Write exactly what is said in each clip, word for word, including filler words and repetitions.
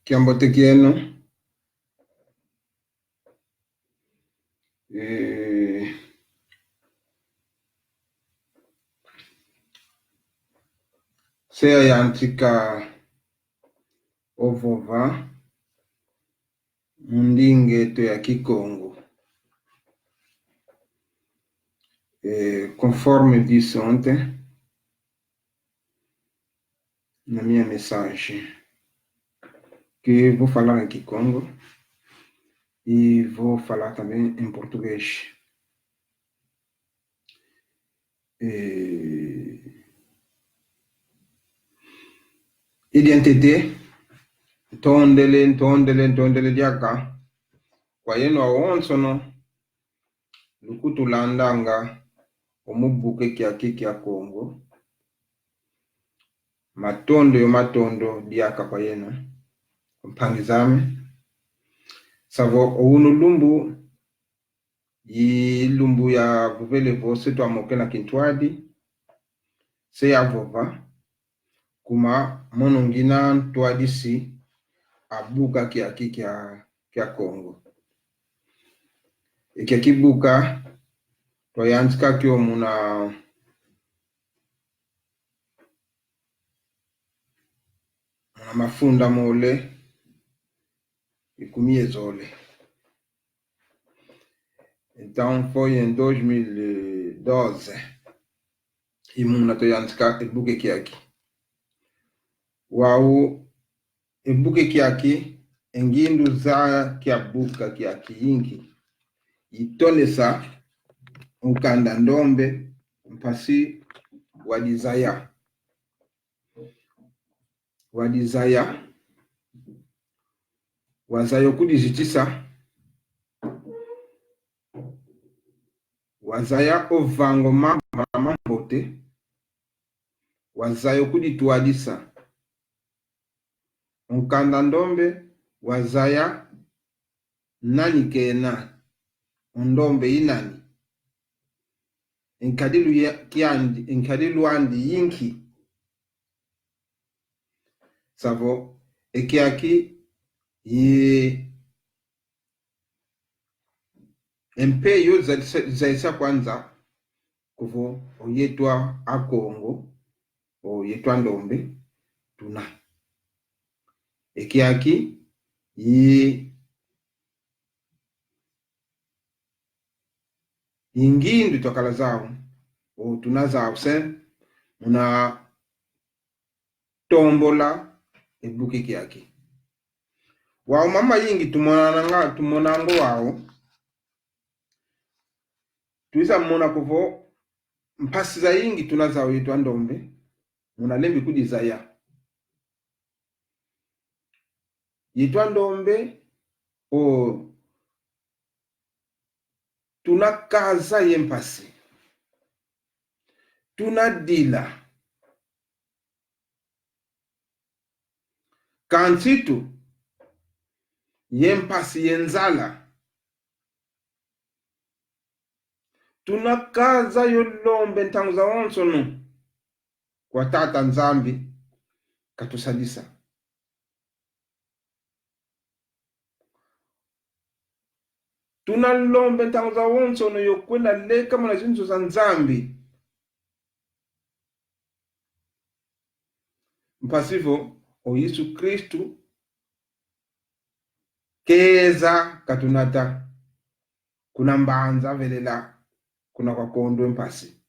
Kiambote kieno. Eh, se yantika ovova mu ndinga eto ya Kikongo. Eh, conforme disse ontem, na minha mensagem, que vou falar em Kikongo e vou falar também em português. Eh, identité, ntondele, ntondele, ntondele diaka kwa yeno awonsono lukutulandanga omu buka kiaki kia Kongo. Matondo yo matondo diaka kwa yeno, mpangi zame. Savo owunu lumbu, i lumbu yavovele vo se twamokena kintwadi, se yavova, kuma mono ngina ntwadisi a buka kiaki kia, kia Kongo. E kiaki buka twayantika kio muna, muna mafunda mole ikumi ye zole. Então, foi em dois mil e doze. I muna twayantika e buka kiaki. Wau e buka kiaki, e ngindu za kia buka kiaki yinki. Itonesa o nkanda ndombe mpasi wadizaya. Wadizaya. Wazaya okudizitisa. Wazaya ovanga o mamba mambote. Wazaya okuditwadisa. O nkanda ndombe wazaya nani kena, o ndombe i nani, e nkadilu ya, kiandi, e nkadilu andi yinki. Savo e kiaki i E mpe yo zayisa, zayisa kwanza kuvo o yeto Akongo, o yeto andombe, tuna. E kiaki i, i ngindu twakala zau, o tuna zau se, muna tombola e buka kiaki. Wau mama yingi tumonanga, tumonanga wau. Twiza mona kuvo mpasi zayingi tuna zau yeto andombe, muna lembi kudizaya. Yeto andombe, o, tuna kaza ye mpasi. Tuna dila. Kansi tu, ye mpasi ye nzala. Tuna kaza yo lombe ntangu zawonsono kwa Tata Nzambi katusadisa. Tuna lombe ntangu zawonsono yo kwenda leka muna zinzo za Nzambi. Mpasi vo o Yesu Kristu keza katunata kuna mbanza velela kuna kwa kondwa e mpasi.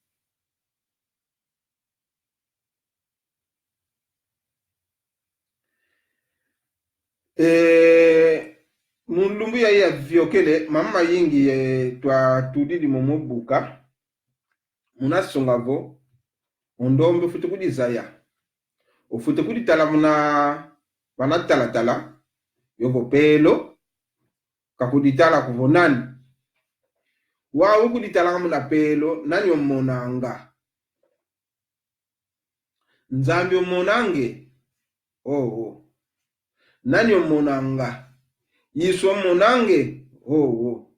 E, mu lumbu yayi yaviokele, mama yingi, e, twatudidi momo buka, muna songa vo, o ndombe ofwete kudizaya. Ofwete kuditala muna vana talatala, yovo pelo, kakuditala kuvo nani. Wau kuditala muna pelo, nani omonanga? Nzambi omonange? Oh, oh. Nani omonanga? Yesu omonange? Oh, oh.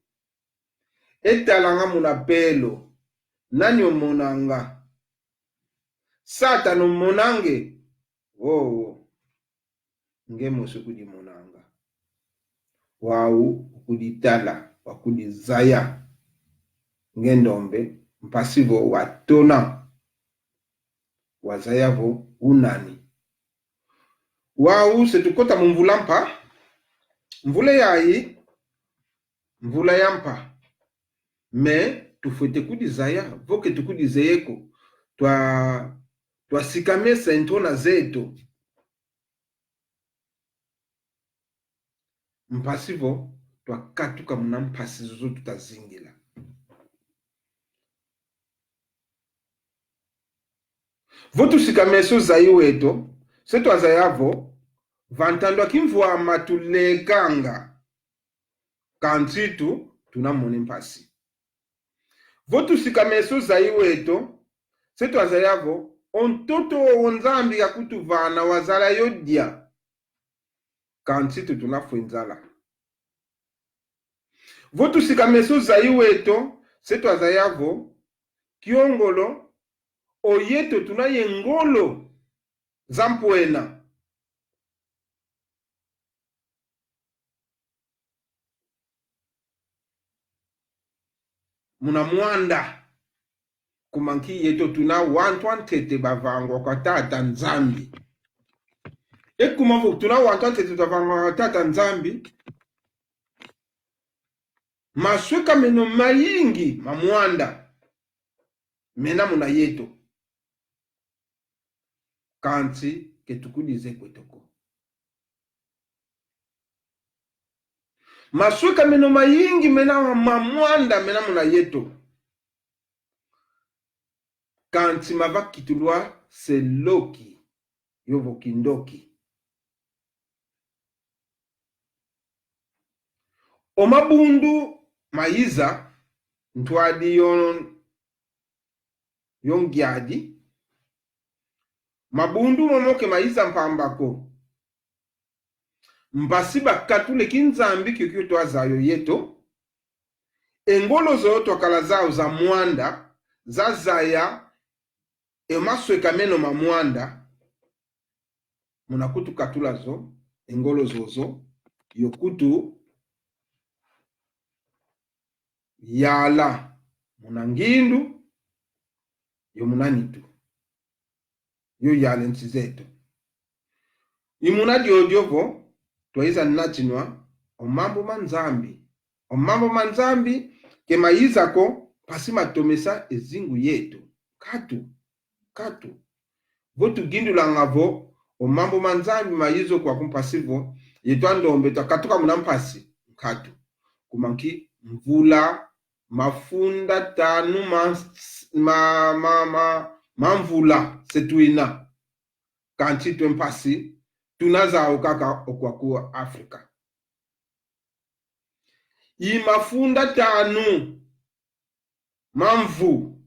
E talanga muna pelo, nani omonanga? Satana omonange? Oh, oh. nge mosi ukudimonanga. Wau ukuditala, wakudizaya. Nge ndombe, mpasi vo watona. Wazaya vo unani. Wau se tukota mu mvula mpa. Mvula yayi, mvula ya mpa. Mais tufwete kudizaya, vo ke tukudizeye ko, twa, twasikamesa e ntona zeto. Mpasi vo twakatuka muna mpasi zozo tutazingila. Vo tusikamesa o zayi weto, se twazaya vo, va ntandwa kimvwama tulekanga. Kansi tu, tuna mona e mpasi. Vo tusikamesa o zayi weto, se twazaya vo, o ntoto o Nzambi kakutuvana wazala yo dia. Kansi tu tuna fwe nzala. Vo tusikamesa o zayi weto, se twazaya vo, kiongolo, o yeto tuna ye ngolo za mpwena. Muna mwanda. Kuma nki yeto tuna wantu antete bavangwa kwa Tata Nzambi. E kuma vo tuna wantu antete bavangwa kwa Tata Nzambi. Maswekameno mayingi ma mwanda mena muna yeto. Kansi ke tukudize kweto ko. Maswekameno mayingi mena ma mwanda mena muna yeto. Kansi mavakitulwa se loki, yovo kindoki. O mabundu mayiza, ntwadi yo, yo ngiadi. Mabundu momo ke mayiza mpamba ko. Mpasi bakatule kinzambi kiokio twazaya o yeto. E ngolo zo twakala zau za mwanda, zazaya e maswekameno ma mwanda, muna kutukatula zo, e ngolo zozo, yo kutu yala muna ngindu, yo muna nitu. Yo yala e nsi zeto. I muna diodio vo, twayiza natinwa o mambu ma Nzambi. O mambu ma Nzambi ke mayiza ko mpasi matomesa e zingu yeto. Nkatu, nkatu. Vo tugindulanga vo, o mambu ma Nzambi mayiza kwaku mpasi vo, yeto andombe twakatuka muna mpasi. Nkatu. Kuma nki mvula mafunda tanu ma, ma, ma, ma, ma mvula se twina. Kansi twe mpasi, tuna zau kaka okwaku Afrika. I mafunda tanu ma mvu.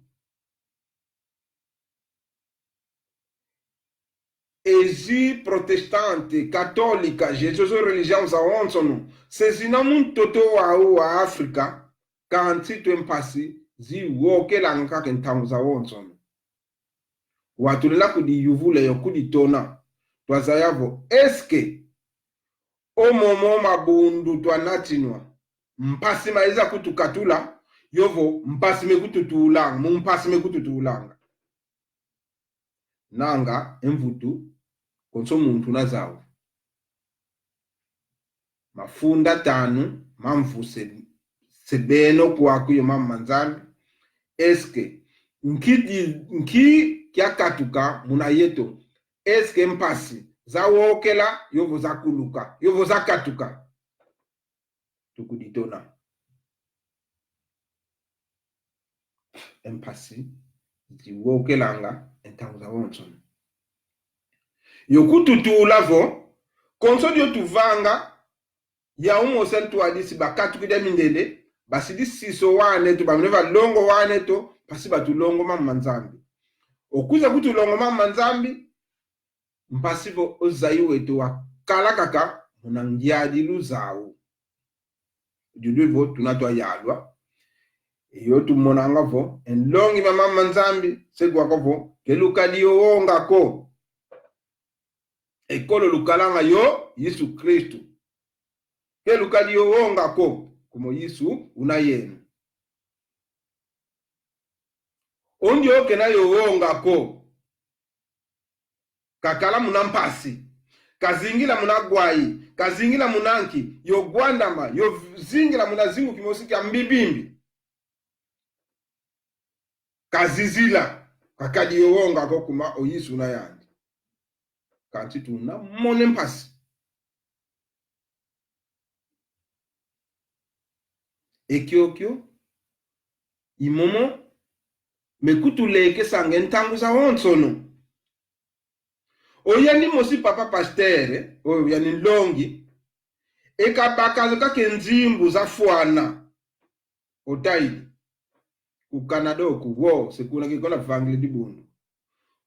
Ezi protestante, katolika, je zozo religião zawonsono, se zina mu ntoto wau wa Afrika, kansi twe mpasi ziwokelanga kaka e ntangu zawonsono. Wa tulenda kudiyuvula yo kuditona. Twazaya vo, est-ce que o momo mabundu twanatinwa, mpasi mayiza kutukatula, yovo mpasi mekututulanga, mu mpasi mekututulanga. Nanga e mvutu, konso muntu na zau. Mafunda tanu ma mvu se, se beno kwaku yo mama Nzambi. Est-ce que nki di, nki kiakatuka muna yeto? Est-ce que mpasi zawokela, yovo zakuluka, yovo zakatuka? Tukuditona. E mpasi ziwokelanga e ntangu zawonsono. Yo kututula vo, konso dio tuvanga, yau mosi ntwadisi bakatukidi a mindele, basidi sisa o wana eto, bamene balonga o wana eto, mpasi batulonga o mama Nzambi. Okwiza kutulonga o mama Nzambi, mpasi vo o zayi weto wakala kaka muna ngiadilu zau. Dilu vo tuna twayalwa. Iyo tumonanga vo, e nlongi mama Nzambi, se kwaka vo, ke lukadi yo wonga ko. Ekolo lukalanga yo Yesu Kristu. Ke lukadi yo wonga ko, kuma Yesu una yenu. Ondi yo kena yo wonga ko. Kakala muna mpasi. Kazingila muna bwayi. Kazingila muna nki. Yo gwandama. Yo zingila muna zingu kimosi kia mbibimbi. Kazizila. Kakadi yo wonga ko kuma o Yesu una yandi. Kansi tuna mone mpasi. E kiokio, i momo me kutulekesanga e ntangu zawonsono. Oyandi mosi papa pastere, oyandi nlongi, e kabaka zo kaka e nzimbu zafwana. Otayidi. Ku Canada oku, wo, se kuna ke kwenda vangila dibundu.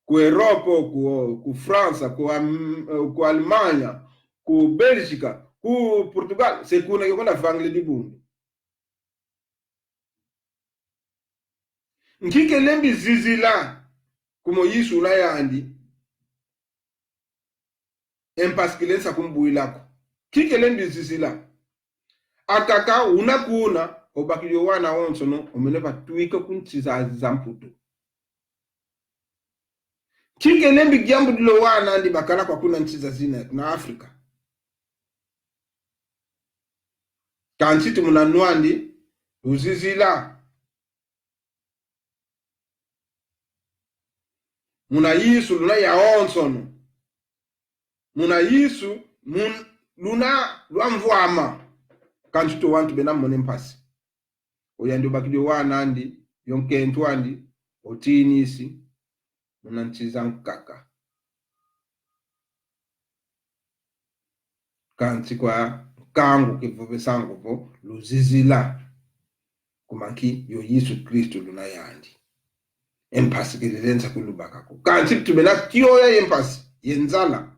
Ku Europe oku, wo, ku França, ku Am-, eh, ku Alemanha, ku Bélgica, ku Portugal, se kuna ke kwenda vangila dibundu. Nki kelembi zizila, kuma Yesu una yandi. E mpasi kilensa kumbwila ko. Nki kelembi zizila. Akaka una kuna, obakidi o wana wonsono, omene batwika ku nsi za, za Mputu. Nki kelembi yambudila o wana andi bakala kwa kuna nsi zazina, kuna Afrika. Kansi ti muna nwandi, luzizila. Muna Yesu luna yawonsono. Muna Yesu mun-, luna lwamvwama. Kansi tu wantu bena mone mpasi. Oyandi obakidi o wana andi, yo nkento andi, otinisi, muna nsi zankaka. Kansi kwa nkangu kevovesanga vo luzizila. Kuma nki yo Yesu Kristu luna yandi. E mpasi kelelensa kulubaka ko. Kansi tubena tioya ye mpasi, ye nzala.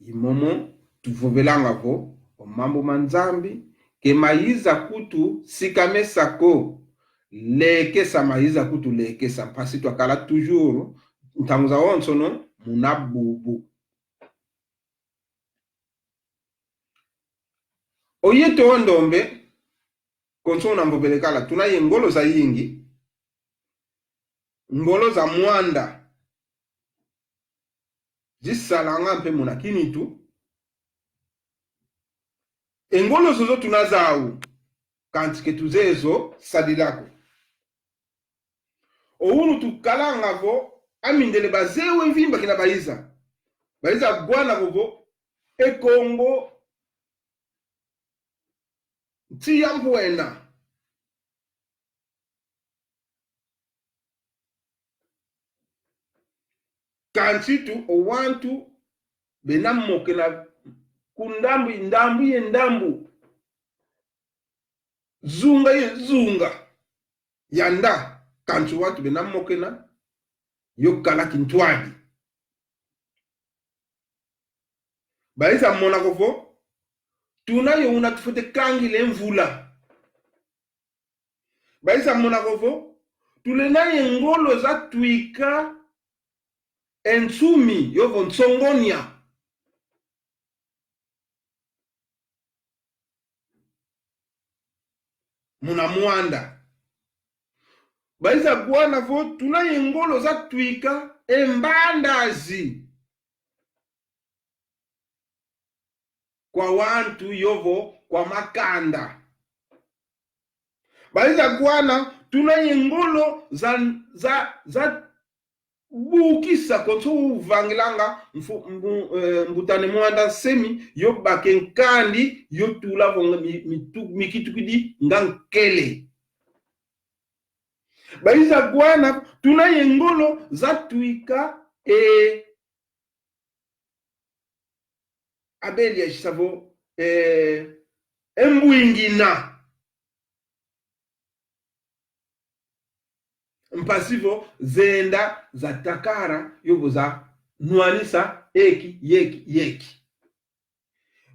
I momo tuvovelanga vo, o mambu ma Nzambi, ke mayiza kutusikamesa ko, lekesa mayiza kutulekesa, mpasi twakala toujours, ntangu zawonsono, muna bubu. Oyeto o ndombe, konso una mvovele kala, tuna ye ngolo zayingi, ngolo za mwanda. Zisalanga mpe muna kinitu. E ngolo zozo tuna zau, kansi ke tuzeye zo sadila ko. O unu tukalanga vo, amindele bazeye mvimba kina bayiza. Bayiza gwana vovo, e Kongo, nsi ya mpwena. Kansi tu o wantu bena mokena ku ndambu, ndambu ye ndambu, zunga ye zunga, yanda, kansi wantu bena mokena yo kala kintwadi. Bayiza mona ko vo, tuna yo una tufwete kangila e mvula. Bayiza mona ko vo, tulenda ye ngolo za twika e nsumi, yovo nsongonia. Muna mwanda. Bayiza gwana vo, tuna ye ngolo za twika e mbandazi. Kwa wantu yovo kwa makanda. Bayiza gwana, tuna ye ngolo za, za, za bukisa konso uvangilanga mfu-, mbu-, eh, mbutane mwanda nsemi, yo bake nkandi, yo tula vo nga mi-, mitu-, mikitukidi nga nkele. Bayiza gwana, tuna ye ngolo za twika, eh, abeli ya savo, eh, e mbwingina. Mpasi vo zenda za takara, yovo za nwanisa eki, yeki, yeki.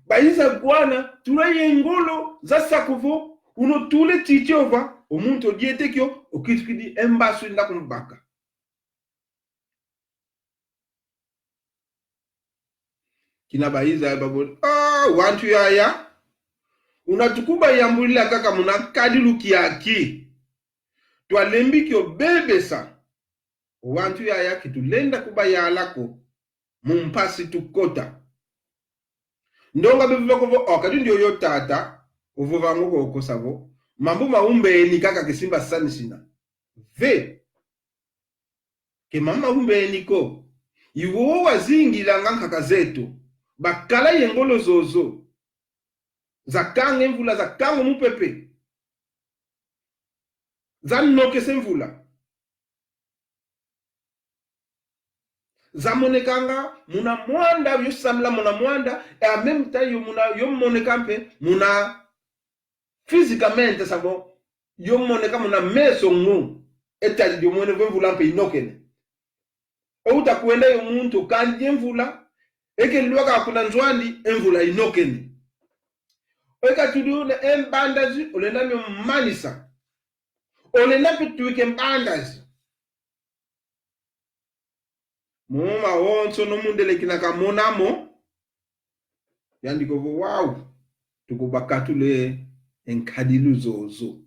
Bayiza gwana, tuna ye ngolo za sako vo, uno tule titi ova, O muntu odiete kio, okitukidi e mbasu ina kumbaka. Kina bayiza ya babole: "Ah, wantu yaya, una tukubayambulila kaka muna nkadilu kiaki. Twalembi kio bebesa. O wantu yaya ke tulenda kubayala ko. Mu mpasi tukota." Ndonga bevova ko vo: "Oh, kadi ndioyo tata, ovovanga ko kosa vo mambu maumbeni kaka ke si mbasanisina." Ve. Ke mambu maumbeni ko. I wowo wazingilanga nkaka zeto. Bakala ye ngolo zozo. Zakanga e mvula, zakanga o mupepe. Zanokesa e mvula. Zamonekanga muna mwanda, yo sambila muna mwanda, et en même temps yo muna, yo moneka mpe muna physiquement, savo, yo moneka muna meso ngu. E tadi yo mwene vo e mvula mpe inokene. E uta kwenda yo muntu kandi e mvula, e ke lwaka kuna nzo andi, e mvula inokene. E katudi una e mbandazi, olenda mio manisa. Olenda mpe twika e mbandazi. Mo mawonsono mundele kina kamona mo, yandi ko vo: "Wau, tukubakatula e nkadilu zozo."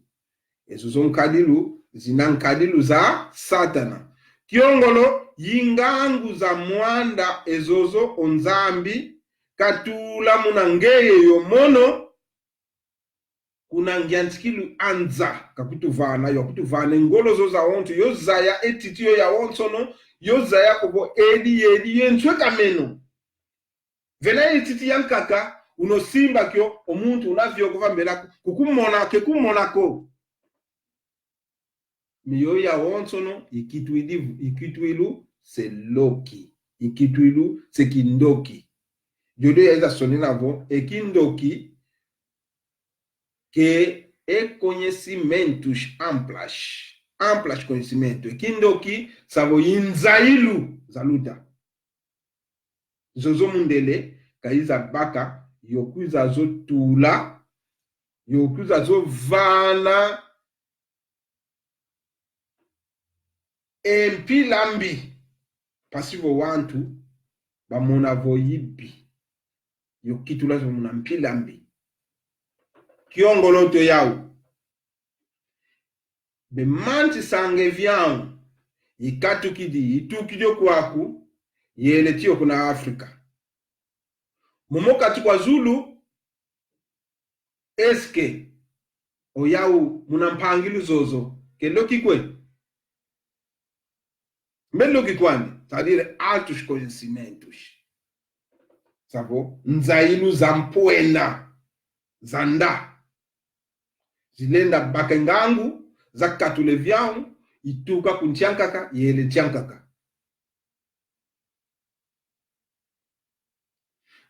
E zozo nkadilu, zina nkadilu za Satana. Kiongolo, i ngangu za mwanda e zozo o Nzambi katula muna ngeye yo mono, kuna ngiantikilu a nza kakutuvana, yo akutuvana e ngolo zo zawonso, yo zaya e ntiti yo yawonsono, yo zaya ko vo edi, edi, ye nswekameno. Vena e ntiti yankaka, una simba kio, o muntu una vioka va mbela ko, kukumona, ke kumona ko. Mio yawonsono ikitwidi, ikitwilu se loki, ikitwilu se kindoki. Diodio yaiza sonina vo e kindoki ke e conhecimentos amplas, amplas conhecimento. E kindoki savo i nzailu zaluta. Zozo mundele kaiza baka, yo kwiza zo tula, yo kwiza zo vana e mpila mbi, mpasi vo wantu bamona vo i mbi, yo kitula zo muna mpila mbi. Kiongoloto yau. Bemantisanga e viau, ikatukidi, itukidi o kwaku, yele tiyo kuna Afrika. Momo kati kwa zulu, est-ce que oyau muna mpangilu zozo ke loki kwe? Mbe loki kwani, c'est-à-dire altos conhecimentos. Savo, nzailu za mpwena, za nda. Zilenda baka ngangu, zakatula e viau, ituka ku nsi ankaka, yele nsi ankaka.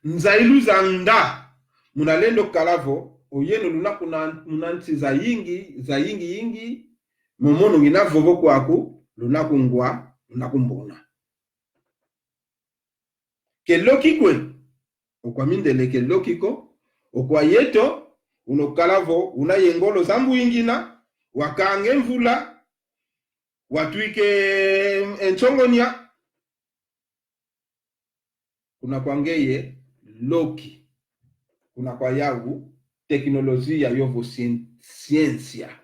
Nzailu za nda, muna lendo kala vo, oyeno luna kuna, muna nsi zayingi, zayingi yingi, momo ngina vovo kwaku, luna kungwa, luna kumbona. Ke loki kwe, okwa mindele ke loki ko, okwa yeto, una kala vo, una ye ngolo za mbwingina, wakanga e mvula, watwika e nsongonia, kuna kwa ngeye loki, kuna kwa yau teknolojia yovo cien-, ciência.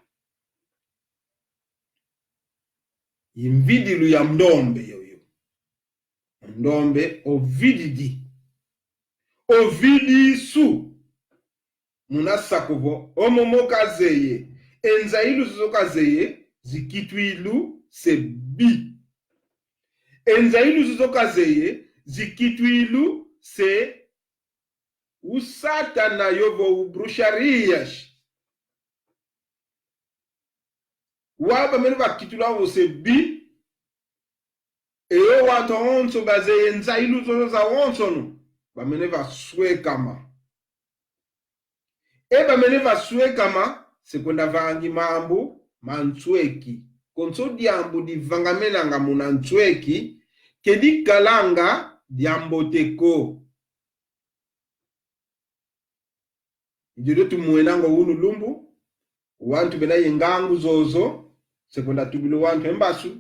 I mvidilu ya ndombe yoyo. Ndombe ovididi. Ovidi su. Muna sako vo, o momo kazeye, e nzailu zozo kazeye, zikitwilu se mbi. E nzailu zozo kazeye, zikitwilu se usatana yovo ubruxarias. Wau bamene vakitula vo se mbi, e o wantu awonso bazeye nzailu zozo zawonsono, bamene vaswekama. E bamene vaswekama, se kwenda vangi mambu ma nsweki. Konso diambu divangamenanga muna nsweki, ke dikalanga diambote ko. I diodio tumwenanga unu lumbu, Wantu bena ye ngangu zozo, se kwenda tudila wantu e mbasu,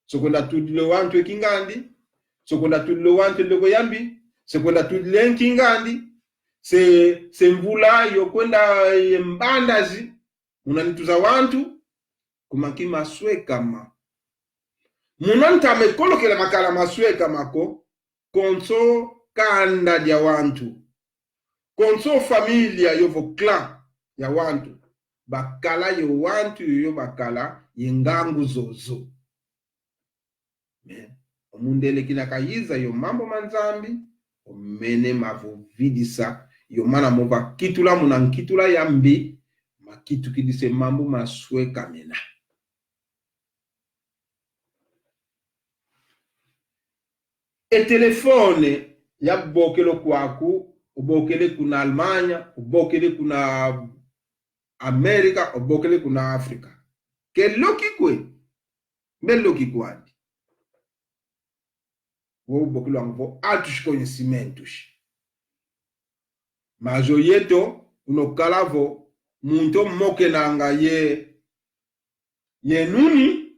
se kwenda tudila wantu e kingandi, se kwenda tudila wantu e loko yambi, se kwenda tudila e nkingandi, se, se mvula yo kwenda ye mbandazi, muna nitu za wantu, kuma nki masweka ma. Muna ntama e kolo kele makala masweka ma ko, konso kanda dia wantu, konso familia yovo clan ya wantu, bakala yo wantu yoyo bakala ye ngangu zozo. Mais, o mundele kina kayiza yo mambu ma Nzambi, omene mavovidisa, yo mana mo vakitula muna nkitula yambi, makitukidisa e mambu masweka mena. E telefone ya bokelo kwaku, obokele kuna Alemanha, obokele kuna América, obokele kuna África. Ke loki kwe, mbe loki kwandi. Wo bokelo wangu vo altos conhecimentos. Mas o yeto, unokala vo, muntu omokenanga ye, ye nuni,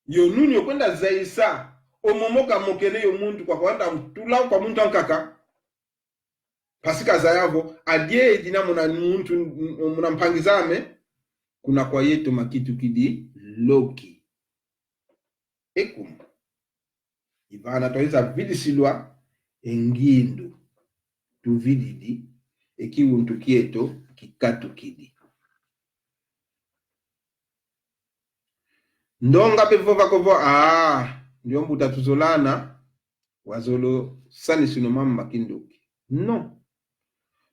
yo nuni okwenda zayisa, omomo kamokene yo muntu kwa kwanda mtula kwa muntu ankaka. Mpasi kazaya vo, adiedi na muna muntu, muna mpangi zame, kuna kwa yeto makitukidi loki. E kuma. I vana twayiza vidisilwa e ngindu. Tuvididi, e kiwuntu kieto kikatukidi. Ndonga pe vova ko vo, ah, ndio mbuta tuzolana, wazolo sanisino mambu ma kindoki. Non.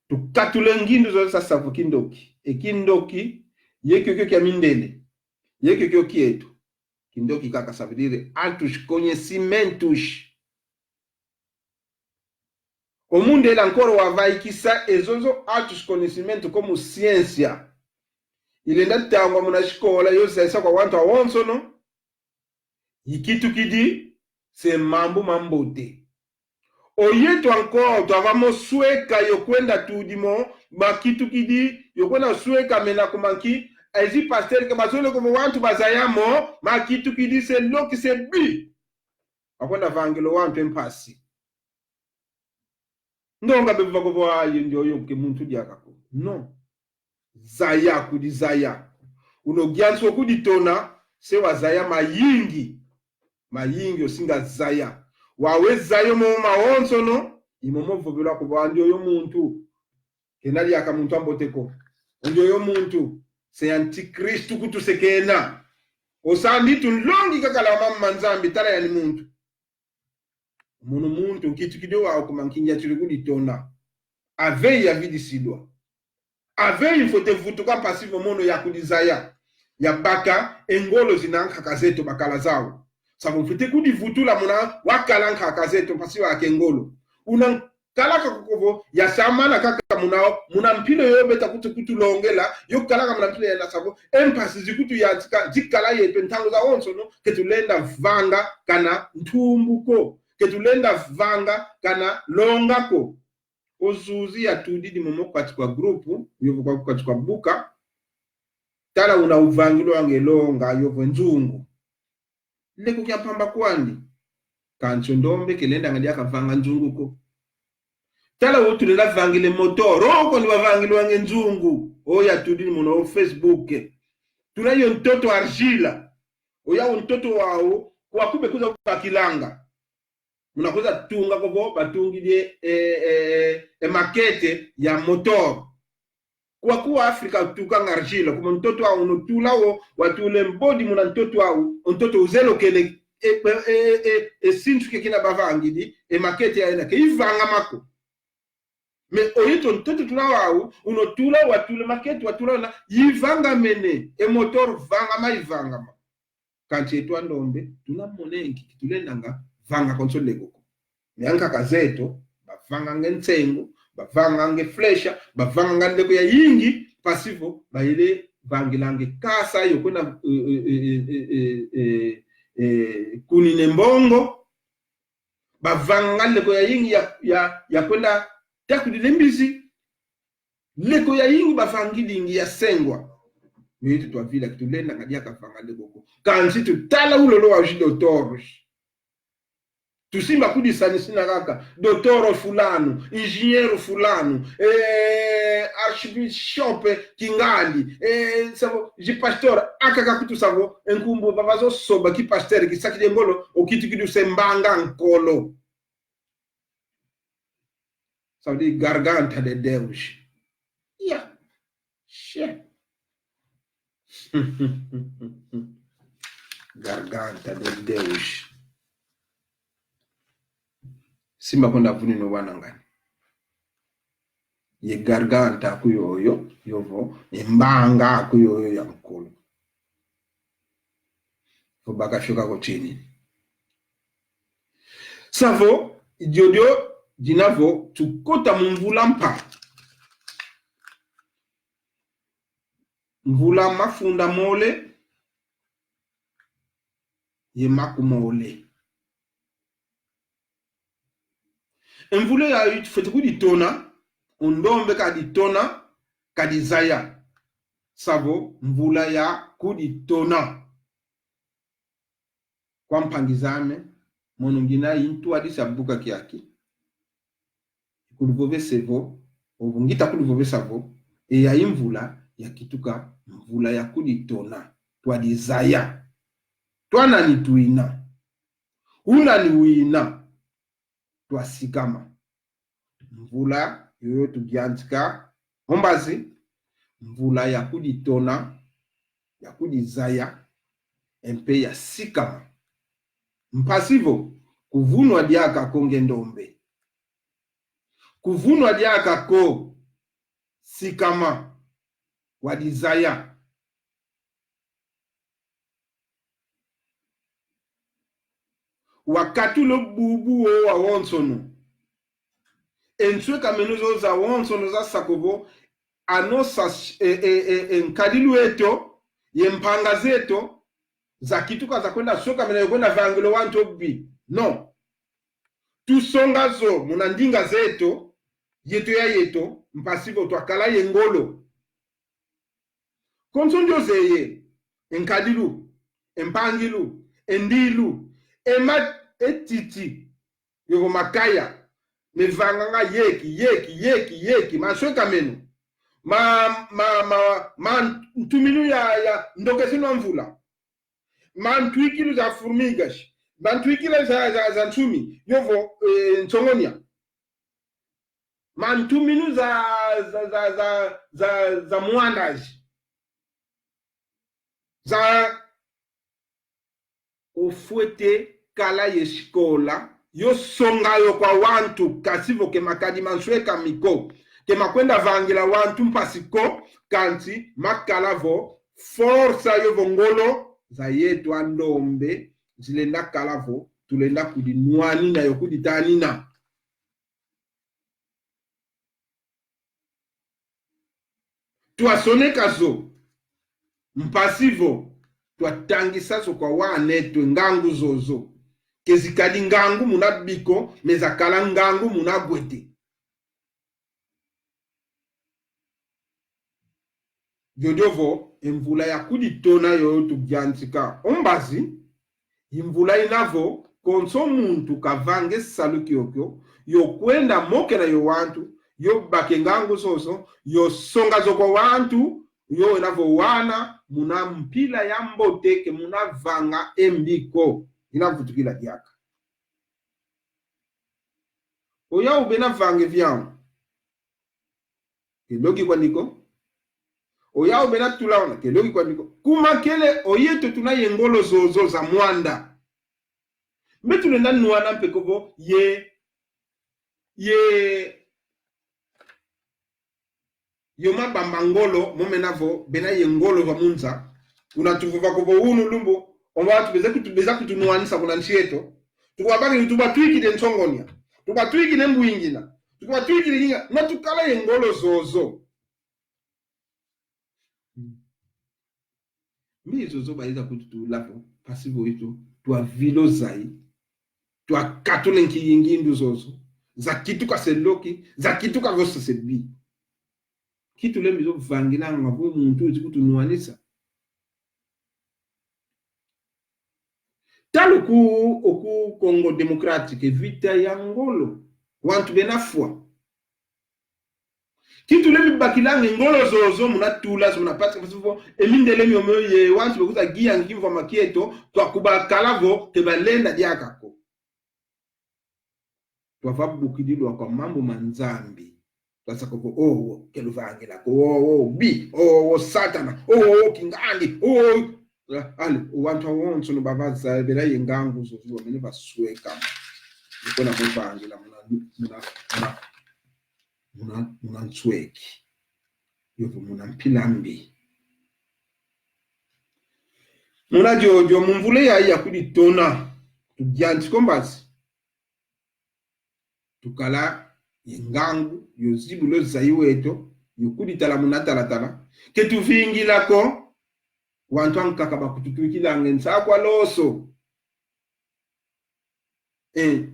Tukatule ngindu zozo sasa vo kindoki. E kindoki, ye kiokio kia mindele. Ye kiokio kieto. Kindoki kaka, ça veut dire altos conhecimentos. O mundele ankoro wavaikisa e zozo altos conhecimentos como ciência. Ilenda tangwa muna sikola, yo zayisa kwa wantu awonsono. Ikitukidi, se mambu mambote. O yeto ankoro twava mo sweka yo kwenda tudi mo, makitukidi, yo kwenda sweka mena kuma nki, ezi pasteur ke bazolele ko vo wantu bazaya mo, makitukidi se loki se bi. Akwenda vangila wantu e mpasi. Ndonga bevova ko vo aye ndioyo ke muntu diaka ko. Non. Zaya kudizaya. Uno gianso kuditona, se wazaya mayingi. Mayingi osinga zaya. Wawe zaya mo mawonsono, i momo vovelwa ko vo ndioyo muntu. Kena diaka muntu ambote ko. Ndioyo muntu, se antikristu kutu se kena. Osandi tu nlongi kakala mama Nzambi, tala yani muntu. Mono muntu, nkitukidi wau kuma nkingi atuli kuditona. Aveyi yavidisidwa. Aveyi mfwete vutuka mpasi vo mono yakudizaya. Yabaka e ngolo zina nkaka zeto bakala zau. Savo mfwete kudivutula muna wakala nkaka zeto mpasi wake ngolo. Una kalaka kuko vo, yasamana kaka muna, muna mpila yo beta kutu kutulongela, yo kalaka muna mpila yena savo, e mpasi zikutuyantika, zikala yeto ntangu zawonsono, ke tulenda vanga kana ntumbu ko, ke tulenda vanga kana longa ko. O Zuzi yatudidi momo kati kwa grupu, yovo kwa kati kwa buka, tala una uvangilwanga e longa, yovo e nzungu. Leko kia mpamba kwandi. Kansi o ndombe ke lendanga diaka vanga nzungu ko. Tala o tulenda vangila e motor. O kwandi wavangilwanga e nzungu. O yatudidi muna o Facebook. Tula yo ntoto argila. O yau ntoto wau, kwaku bekuza kubakilanga. Muna kwiza tunga ko vo batungidi e, e, e, e maquette ya motor. Kwaku Afrika tukanga argila, kuma ntoto wau unotula wo, watula e mbodi muna ntoto wau, o ntoto uzelokele, e, e, e, e, e sintu ke kina bavangidi, e maquette ya ena, ke ivangama ko. Mais o yeto ntoto tuna wau, unotula, watula maquette, watula na, ivangamene, e motor vangama, ivangama. Kansi yeto a ndombe, tuna mona nki, ke tulendanga vanga konso leko ko. Mais ankaka zeto, bavanganga e nsengo, bavanganga e flecha, bavanganga leko yayingi, mpasi vo, bayele vangilanga e kasa yo kwenda, eh, eh, eh, kunina e mbongo, bavanganga leko yayingi ya, ya, ya kwenda takudila e mbizi. Leko yayingi bavangidingi ya sengwa. Yeto twavila ke tulenda nga diaka vanga leko ko. Kansi tutala ulolo wa zi dotoros. Tusimba kudisana sina kaka, dotor fulano, engenheiro fulano, eh, archbishop Kingali, eh, savo, zi pastor, aka kakutu savo, e nkumbu bavazo soba ki pastor, kisakidi e ngolo, okitukidi use mbanga nkolo. Sabe, garganta de Deus. Ya. Xe. Garganta de Deus. Simba kwenda vuni no wana ngani. Ye garganta aku yoyo, yovo, e mbanga aku yoyo ya nkulu. Vo bakafioka ko tini. Savo, diodio, dina vo, tukota mu mvula mpa. Mvula mafunda mole, ye makumole. E mvula yayi tufwete kuditona, o ndombe kaditona, kadizaya. Savo mvula ya kuditona. Kwa mpangi zame, mono ngina intwadisa buka kiaki. Kuluvovese vo, ovo ngita kuluvovesa vo, e yayi mvula yakituka mvula ya kuditona. Twadizaya. Twanani twina. Unani wina. Twasikama. Mvula yoyo tuyantika o mbazi, mvula ya kuditona, ya kudizaya, e mpe ya sikama. Mpasi vo, kuvunwa diaka ko nge ndombe. Kuvunwa diaka ko, sikama, wadizaya. Wakatula o bubu wo wawonsono. E nswekameno zo zawonsono zasaka vo, anosa, e, e, e, e nkadilu eto, ye mpanga zeto, zakituka zakwenda swekamena ye kwenda vangila o wantu obi. No. Tusonga zo muna ndinga zeto, yeto ya yeto, mpasi vo twakala ye ngolo. Konso ndio zeye, e nkadilu, e mpangilu, e ndilu, e ma-, e titi, yovo makaya, mevanganga yeki, yeki, yeki, yeki, manswekameno, ma, ma, ma, ma ntuminu ya, ya ndokeseno a mvula, ma ntwikilu za formigas, ma ntwikilu za, za, za nsumi, yovo, eh, nsongonia. Ma ntuminu za, za, za, za, za, za mwandazi. Za ofwete kala ye sikola, yo songa yo kwa wantu, kansi vo ke makadi manswekami ko, ke makwenda vangila wantu mpasi ko, kansi makala vo forsa yovo ngolo za yeto a ndombe, zilenda kala vo tulenda kudinwanina yo kuditanina. Twasoneka zo, mpasi vo twatangisa zo kwa wan'eto e ngangu zozo. Ke zikadi ngangu muna bi ko, me zakala ngangu muna gwete. Diodio vo, e mvula ya kuditona yo tuyantika o mbazi, i mvula ina vo, konso muntu kavanga e salu kiokio, yo kwenda mokena yo wantu, yo baka e ngangu zozo, yo songa zo kwa wantu, yo wena vo wana, muna mpila ya mbote ke muna vanga e mbi ko, ina vutukila diaka. Oyau bena vanga e viao. Ke loki kwandi ko. Oyau bena tula ona, ke loki kwandi ko. Kuma kele, oyeto tuna ye ngolo zozo za mwanda. Mbe tulenda nwana mpe ko vo, ye, ye, yo mabamba ngolo, mo mena vo, bena ye ngolo va munza. Una tuvova ko vo unu lumbu, o wantu beza kutu-, beza kutunwanisa kuna nsi eto. Tukwabaki, tubatwikidi e nsongonia. Tubatwikidi e mbwingina. Tubatwikidi kinga. Na tukala ye ngolo zozo. Mbi zozo bayiza kututula vo, mpasi vo yeto, twavila o zayi, twakatula e nkingi ngindu zozo, zakituka se loki, zakituka vo se se bi. Ki tulendi zo vangilanga vo muntu uzi kutunwanisa. Tala oku, oku Congo Démocratique, vita ya ngolo. Wantu bena fwa. Ki tulendi bakilanga e ngolo zozo muna tula zo, muna patika, mpasi vo e mindele miomio ye wantu bekwiza gia kimvwama kieto, twakubakala vo ke balenda diaka ko. Twavabukidi lwakwa mambu ma Nzambi. Twasaka vo, owo ke luvangila ko, owo bi, owo Satana, owo kingandi, owo. Ale, wantu awonsono bavazaya bela ye ngangu zozo, wamene vasweka. Niko na kuvangila muna, muna, muna, muna, muna nsweki. Yovo muna mpila mbi. Muna diodio, mu mvula yayi ya kuditona, tudiantika o mbazi. Tukala ye ngangu, yo zibula o zayi weto, yo kuditala muna talatala. Ke tuvingila ko, wantu ankaka bakututwikilanga e nsakwa loso. Eh,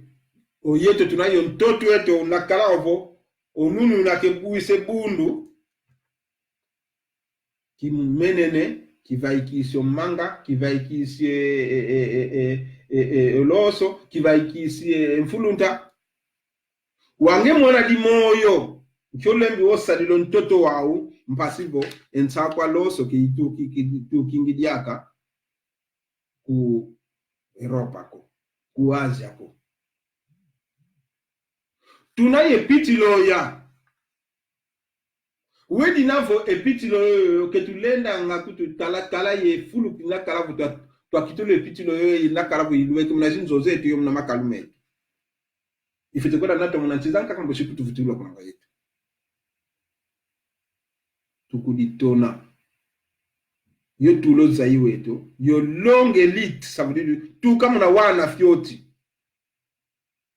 o yeto tuna yo ntoto eto, unakala ovo, o nunu una ke buisa e bundu. Kimenene, kivaikisi o manga, kivaikisi e, e, e, e, e, e, e loso, kivaikisi e, e mfulunta. Wa nge mwana dimoyo, nki olembi o sadila o ntoto wau, mpasi vo e nsakwa loso ke itu-, ke, ke itukingi diaka ku Europa ko, ku Asia ko. Tuna ye pitilo ya. Wedi na vo e pitilo yoyo ke tulendanga kututala, tala ye fulu kinakala vo twa, twakitula e pitilo yoyo inakala vo ilweke muna zinzo zeto yo muna makalu meto. Ifwete kwenda nata muna nsi zankaka mbosi kutuvutulwa kuna mba yeto. Tukuditona. Yo tula o zayi weto, yo longue élite, ça veut dire, tuka muna wana fioti.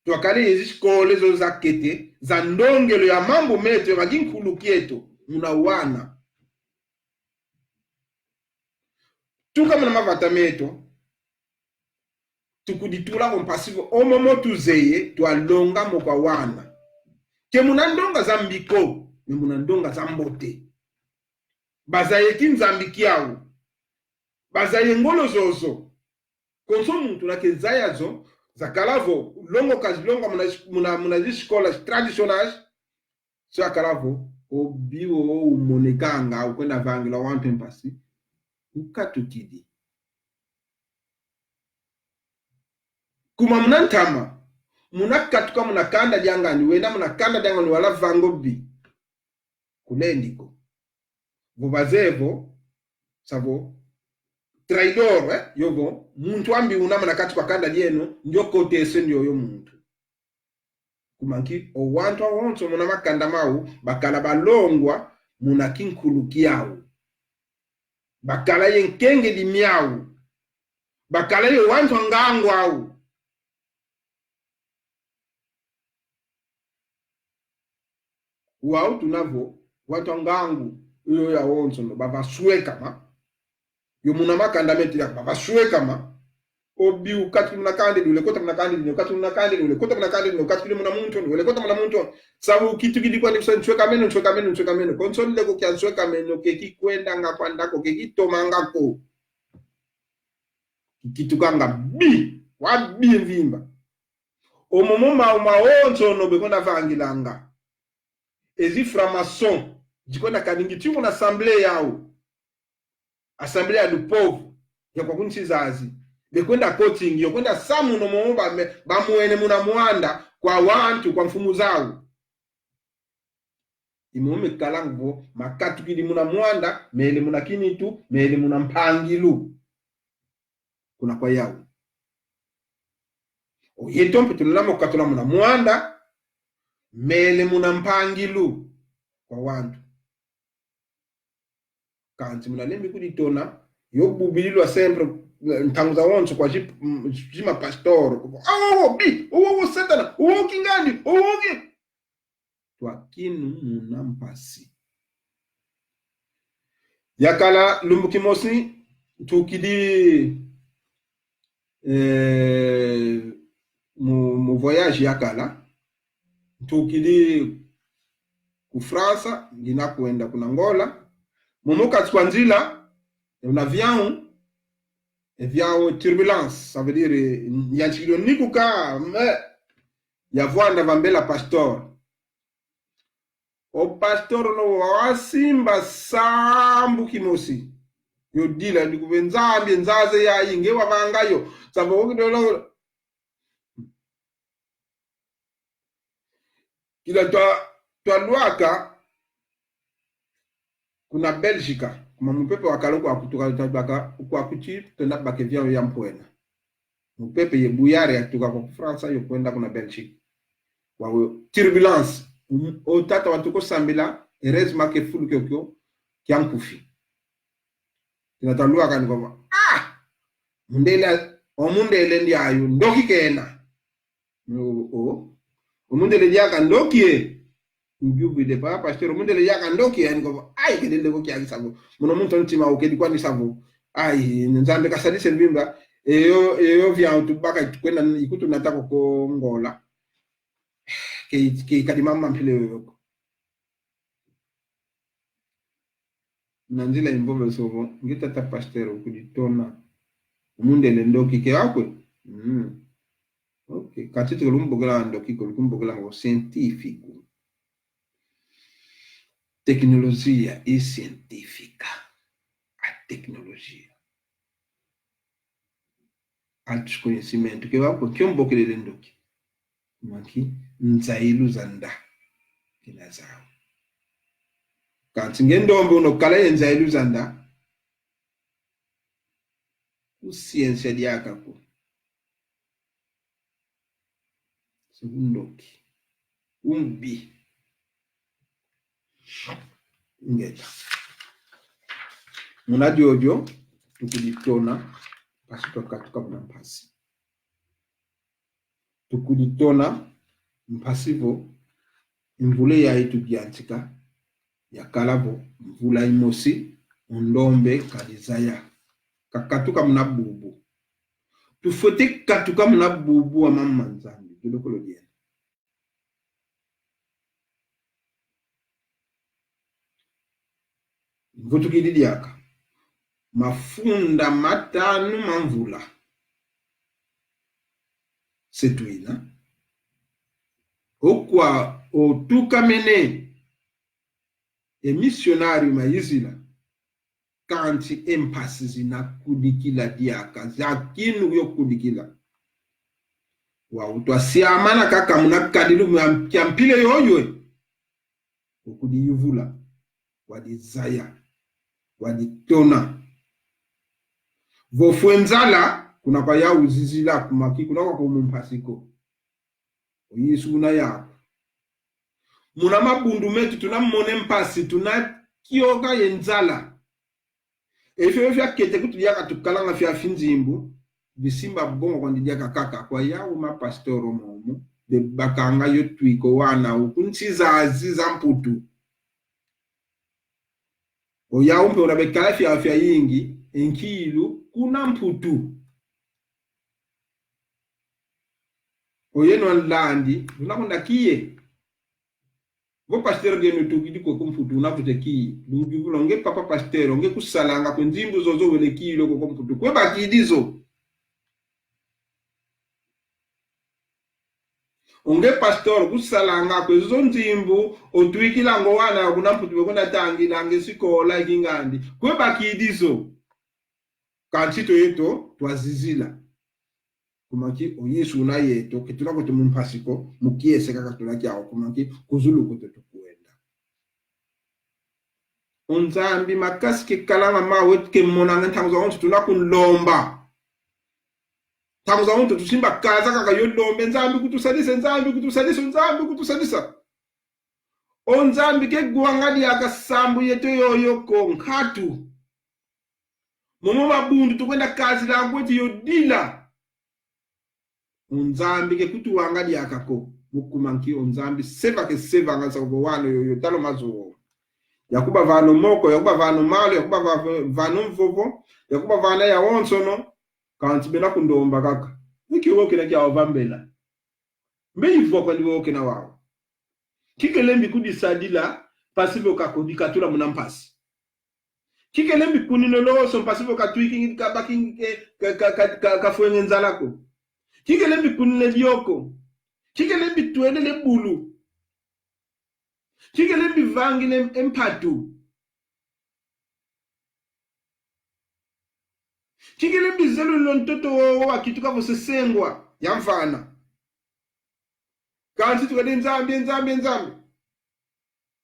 Twakala ye zisikola zo zakete, za ndongelo ya mambu meto, ya ma ginkulu kieto, muna wana. Tuka muna mavata meto, tukuditula ko mpasi vo, o momo tuzeye, twalonga mo kwa wana. Ke muna ndonga za mbi ko, mais muna ndonga za mbote. Bazaya e kinzambi kiau. Bazaya e ngolo zozo. Konso muntu una ke zaya zo, zakala vo, longoka zilonga muna, muna, muna zisikola tradicionais, so akala vo, obi wo umonekanga, ukwenda vangila wantu e mpasi, ukatukidi. Kuma muna ntama, muna katuka muna kanda diangani, wenda muna kanda diangani wala vanga obi. Kulendi ko. Vo bazeye vo, savo, traidor, eh? Yovo, muntu ambi una muna kati kwa kanda dieno, ndio kotese ndioyo muntu. Kuma nki, o wantu awonso muna makanda mau, bakala balongwa muna kinkulu kiau. Bakala ye nkengedi miau. Bakala ye wantu a ngangu au. Wau tuna vo, wantu a ngangu, yoyo awonsono, bavaswekama. Yo muna makanda meto ya, bavaswekama. Obi ukatuka muna kanda edi, ulekota muna kanda edi, ukatuka muna kanda edi, ulekota muna kanda edi, ukatuka muna muntu, ulekota muna muntu. Sabu kitukidi kwandi kusa nswekameno, nswekameno, nswekameno. Konso nleko kia nswekameno, ke kikwendanga kwandi ko, ke kitomanga ko. Kitukanga bi, wa bi mvimba. O momo mau mawonsono bekwenda vangilanga. Ezi francs-maçons, zikwenda kaningi tiku na assemblée yau. Assemblée ya do povo, ya kwa kunsi zazi. Bekwenda kotingi, yo kwenda samuna o momo bame-, bamwene muna mwanda, kwa wantu, kwa mfumu zau. I momo mekalanga vo, makatukidi muna mwanda, mele muna kinitu, mele muna mpangilu. Kuna kwa yau. O yeto mpe tulenda mo katula muna mwanda, mele muna mpangilu kwa wantu. Kansi muna lembi kuditona, yo bubililwa sempre, eh, ntangu zawonso kwa zi-, mm, zima pastor. Awo, awo, bi, awo, awo, Satana, awo, kingandi, awo, ki-, twakinu muna mpasi. Yakala lumbu kimosi, ntukidi, eh, mu, mu voyage yakala, ntukidi ku França, ngina kwenda kuna Angola. Momo kati kwa nzila, un avião, avião turbulence, ça veut dire, yantikidi o nikuka, mais, yavwanda vambela pastor. O pastor no wasimba sambu kimosi. Yodila, ndikuve Nzambi, nzaza yayi, nge wavanga yo. Savo okidolo. Kila twa, twalwaka kuna Bélgica, kuma mupepe wakala ukwa kutuka, twabaka ukwa kuti, twenda baka avião ya mpwena. Mupepe ye buyari yatuka kwa França yo kwenda kuna Belgique. Wawe turbulence. Um, o tata watuko sambila, heureusement que fulu kiokio kia nkufi. Kina talwaka ni kwa, ah! Mundele, o mundele ndiayo, ndoki kena. O, o. O mundele diaka ndoki e. Ngiuvide pa pastor, o mundele diaka ndoki e, yani kwa, ai, kedele ko kiaki savo. Mono muntu ntima ukedi kwani savo. Ai, Nzambi kasadise mvimba. Eyo, eyo via utubaka tukwenda ikutunata ko Angola. Ke, ke kadi mama mpile yoyoko. Na nzila imvoveso vo, nge tata pastor, ukuditona. O mundele ndoki ke akwe? Mm. Ok. Kansi tukulumbukila ndoki ko, lukumbukila ngo científico. Tecnologia e científica. A tecnologia. Altos conhecimentos. Ke wako, kio mbokelele ndoki. Maki, nzailu zanda. Kina zau. Kansi nge ndombe uno kala ye nzailu zanda. Ku ciência diaka ko. Segundoki. Umbi. Ngeta. Muna diodio, tukuditona, mpasi twakatuka muna mpasi. Tukuditona, mpasi vo, mvula yayi tudiantika, yakala vo, mvula imosi, o ndombe kadizaya. Kakatuka muna bubu. Tufwete katuka muna bubu wa mama Nzambi, dudokolo diena. Mvutukidi diaka. Mafunda matanu ma mvula. Setuina. Okwa otukamene. E misionário mayizila. Kansi e mpasi zina kudikila diaka, za kinu yo kudikila. Wau twasiamana kaka muna kadilu kia mpila yoyo. Okudiyuvula, wadizaya, waditona. Vo fwe nzala, kuna kwa yau zizila, kumaki, kuna kwa kumu mpasi ko. O Yesu una yau. Muna mabundu metu tunamona mpasi, tunakioka ye nzala. Efio fiakete kutu diaka tukalanga fia finzimbu, bisimba bongo kwandi diaka kaka kwa yau ma pastor momo, bebakanga yo twiko wana uku nsi zazi za Mputu. O yau mpe una bekala fia fia yingi, e nkilu, kuna Mputu. Oyeno anlandi, luna kunda kiye. Vo pasteur dieno tukidi kwe ku Mputu, una kute kiye. Luyuvula, nge papa pasteur, nge kusalanga kwe nzimbu zozo wele kiye lo kwe ku Mputu. Kwe bakidi zo. Onge pastor kusalanga kwe zo nzimbu, otwikila ngo wana kuna Mputu, bekwenda tangila nge sikola ikingandi. Kwe bakidi zo. Kansi toyeto twazizila. Kumaki o Yesu una yeto, ke tuna kweto mu mpasi ko, mu kiese kaka tuna kiau, kumaki ku zulu kweto tukwenda. O Nzambi makasi kekalanga mawe kemonanga ntangu zawonso tuna kunlomba. Ntangu zawonso tusimba kaza kaka yo lomba, Nzambi kutusadisa, Nzambi kutusadisa, Nzambi kutusadisa. O Nzambi ke kuwanga diaka sambu yeto yoyo ko, nkatu. Momo mabundu tukwenda kazila kweti yo dila. O Nzambi ke kutuwanga diaka ko. Mu kuma nki o Nzambi seva ke sevanga sa kuvo wano yoyo talo mazuwo. Yakubavana o moko, yakubavana o malu, yakubavana o mvovo, yakubavana yawonsono, kansi bena kundomba kaka. Nki wokena kia ovambela. Mbe ivwa kwandi wokena wau. Kikelembi kudisadila, mpasi vo kakudikatula muna mpasi. Kikele mbikunine loso mpasi vo katwiki, kabaki, ka, ka, ka, ka, kafwenge nzala ko. Kikele mbikunine dio ko. Kikele mbitwelele bulu. Kikele mbivangine e mpatu. Kikele mbizelulile ntoto wowo wakituka vo se sengwa ya mfana. Kansi tukadi: Nzambi, Nzambi, Nzambi.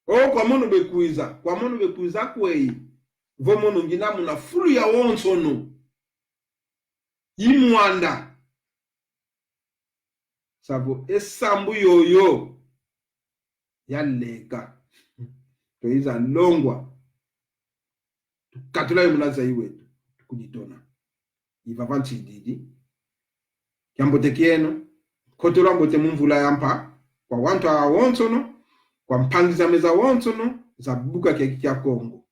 O, kwa mono bekwiza, kwa mono bekwiza kweyi? Vo mono ngina muna fulu yawonsono. I mwanda. Savo e sambu yoyo yaleka. Twayiza longwa. Tukatula yo muna zayi wetu. Tukuditona. I vava ntsididi. Kiambote kieno. Nkotolo ambote mu mvula ya mpa kwa wantu awonsono, kwa mpangi zame zawonsono za buka kiaki kia Kongo.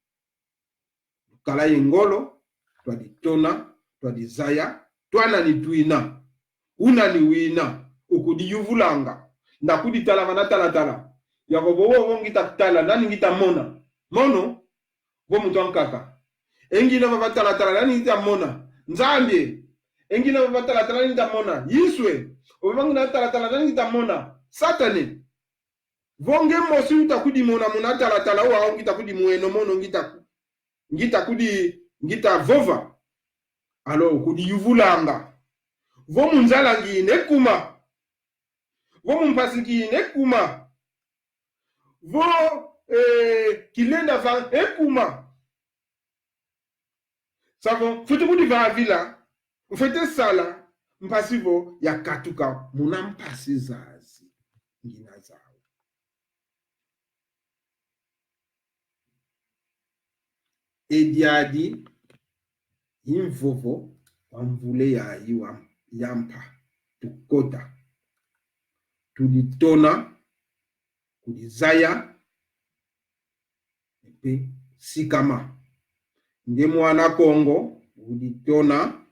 Kala ye ngolo, twaditona, twadizaya, twa nani twina, u nani wina, ukudiyuvulanga, na kuditala vana talatala. Yako vo, vo, vo ngita tala, nani ngita mona? Mono, vo muntu ankaka. E ngina vava talatala, nani ngita mona? Nzambi. E ngina vava talatala, nani ngita mona? Yesu. Vo vava ngina talatala, nani ngita mona? Satane. Vo nge mosi uta kudimona muna talatala, wau ngita kudimweno, mono ngita, ngita kudi, ngita vova. Alors, kudiyuvulanga. Vo mu nzala ngine kuma. Vo mu mpasi ngine kuma. Vo, eh, kilenda va e kuma. Savo, mfwete kudivavila, mfwete sala, mpasi vo yakatuka muna mpasi zazi ngina zau. E diadi i mvovo wa mvula yayi wa, ya mpa, tukota, tuditona, kudizaya, mpe sikama. Nge mwana Kongo, uditona,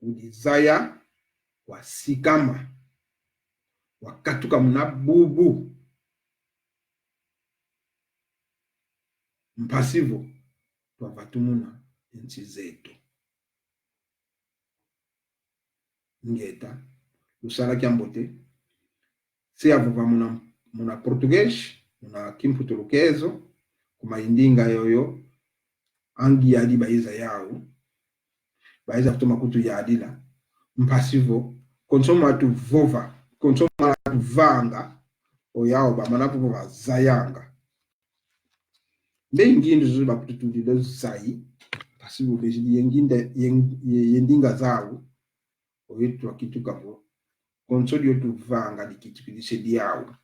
udizaya, wasikama, wakatuka muna bubu. Mpasi vo twavatumuna e nsi zeto. Ingeta, lusala kiambote. Se yavova muna, muna português, muna kimputulukezo, kuma i ndinga yoyo, angi yadi baiza yau, baiza kutoma kutuyadila. Mpasi vo, konso mwa tuvova, konso mwa tuvanga, oyau bamana vova vazayanga. Nde i ngindu zozo bakututudila zayi, mpasi vo bezidi ye nginda, ye, ye, ye ndinga zau, oyetu twakituka vo. Konso dio tuvanga dikitukidi se diau.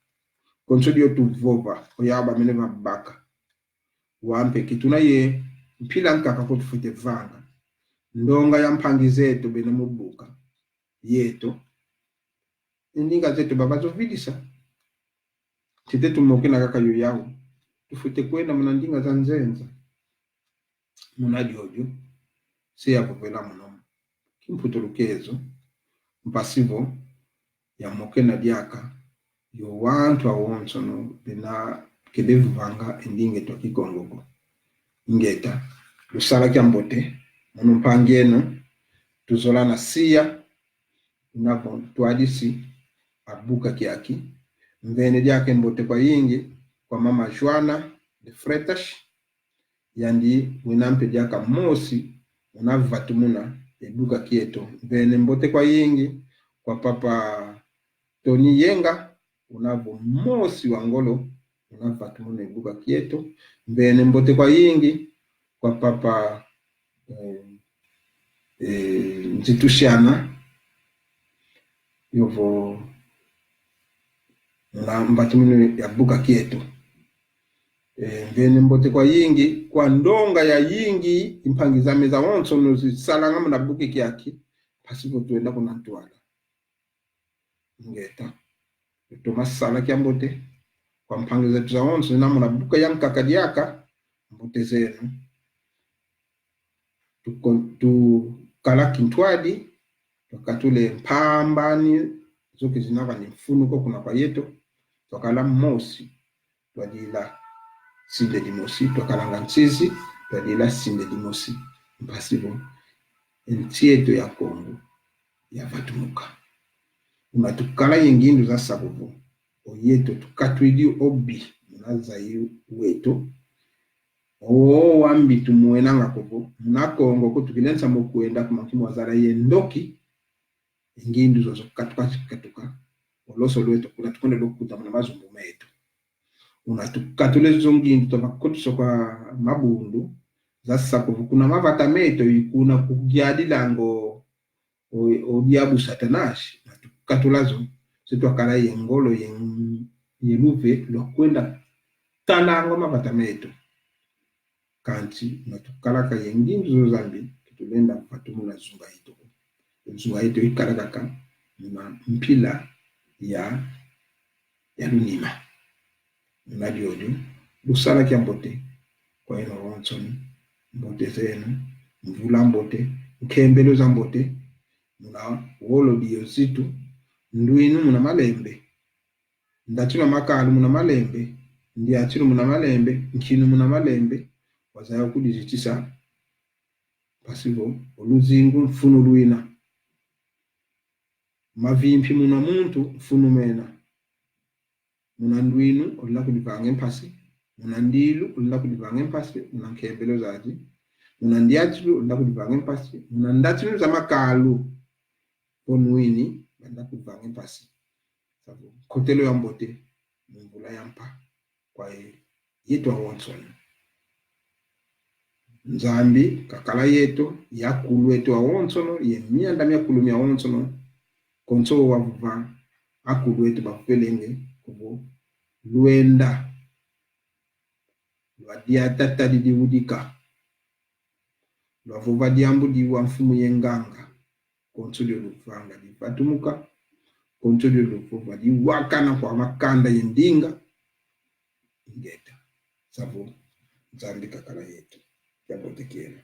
Konso dio tuvova, oyau bamene vabaka. Wau mpe ke tuna ye mpila nkaka ko tufwete vanga. Ndonga ya mpangi zeto bena mu buka yeto. E ndinga zeto baba zovidisa. Ntete tumokena kaka yo yau. Tufwete kwenda muna ndinga za nzenza. Muna diodio, se yavovela muno mu kimputulukezo, mpasi vo yamokena diaka yo wantu awonsono bena kele vovanga e ndinga eto a Kikongo ko. Ingeta, lusala kiambote, mono mpangi eno, tuzola na siya, una vo ntwadisi a buka kiaki. Mvene diaka e mbote kwayingi kwa mama Joana de Freitas, yandi wina mpe diaka mosi una vatumuna e buka kieto. Mvene mbote kwayingi kwa papa Tony Yenga, una vo mosi wa ngolo una vatumuna e buka kieto. Mvene mbote kwayingi kwa papa, eh, eh, Nzitusiana, yovo una mbatumunu ya buka kieto. Eh, mvene mbote kwayingi kwa ndonga yayingi, i mpangi zame zawonsono zisalanga muna buka kiaki, mpasi vo twenda kuna ntwala. Ingeta. Toma sala kiambote kwa mpangi zeto zawonso zina muna buka yankaka diaka, mbote zeno. Tuko-, tukala kintwadi, twakatula e mpambani, zoki zina vani mfunu ko kuna kwa yeto, twakala mosi, twadila. sinde dimosi, twakalanga nsizi, twadila sinde dimosi. Mpasi vo e nsi eto ya Kongo yavatumuka. Una tukala ye ngindu za sakuvu, o yeto tukatwidi o bi muna Zaïre weto. O wambi tumwenanga ko vo muna Kongo ko tukilensa mo kwenda kuma nki mwazala ye ndoki, e ngindu zozo katuka zikatuka, o loso lweto kuna tukwenda lwakuta muna mazumbu meto. Una tukatule zo ngindu twabakotiso kwa mabundu, za sakuvu kuna mavata meto, i kuna kugiadilanga o, o diabu Satanasi, una tukatula zo, se twakala ye ngolo ye, ye luve lwa kwenda talanga mavata meto. Kansi una tukalaka ye ngindu zo zambi, kitulenda vatumuna zunga yeto. Zunga yeto ikala kaka muna mpila ya, ya lunima. Muna diodio, lusala kiambote kwa yeno wonsono, mbote zeno, mvula mbote, nkembelo za mbote, muna wolo dio zitu, ndwinu muna malembe, ndatinu a makalu muna malembe, ndiatilu muna malembe, nkinu muna malembe, wazaya kudizitisa, mpasi vo o luzingu mfunu lwina. Mavimpi muna muntu mfunu mena. Muna ndwinu olenda kudivanga e mpasi, muna ndilu olenda kudivanga e mpasi, muna nkembelo zadi, muna ndiatilu olenda kudivanga e mpasi, muna ndatinu za makalu, vo nwini, balenda kudivanga e mpasi. Savo, nkotelo ya mbote, mu mvula ya mpa, kwa yeto awonsono. Nzambi kakala yeto, ye akulu eto awonsono, ye mianda miakulu miawonsono, konso wavova akulu eto bavovelenge, ko vo lwenda, lwadiata tadi diwudika, lwavova diambu diwa mfumu ye nganga, konso dio luvanga divatumuka, konso dio luvova diwakana kwa makanda ye ndinga. Ingeta. Savo, Nzambi kakala yeto. Kiambote kieno.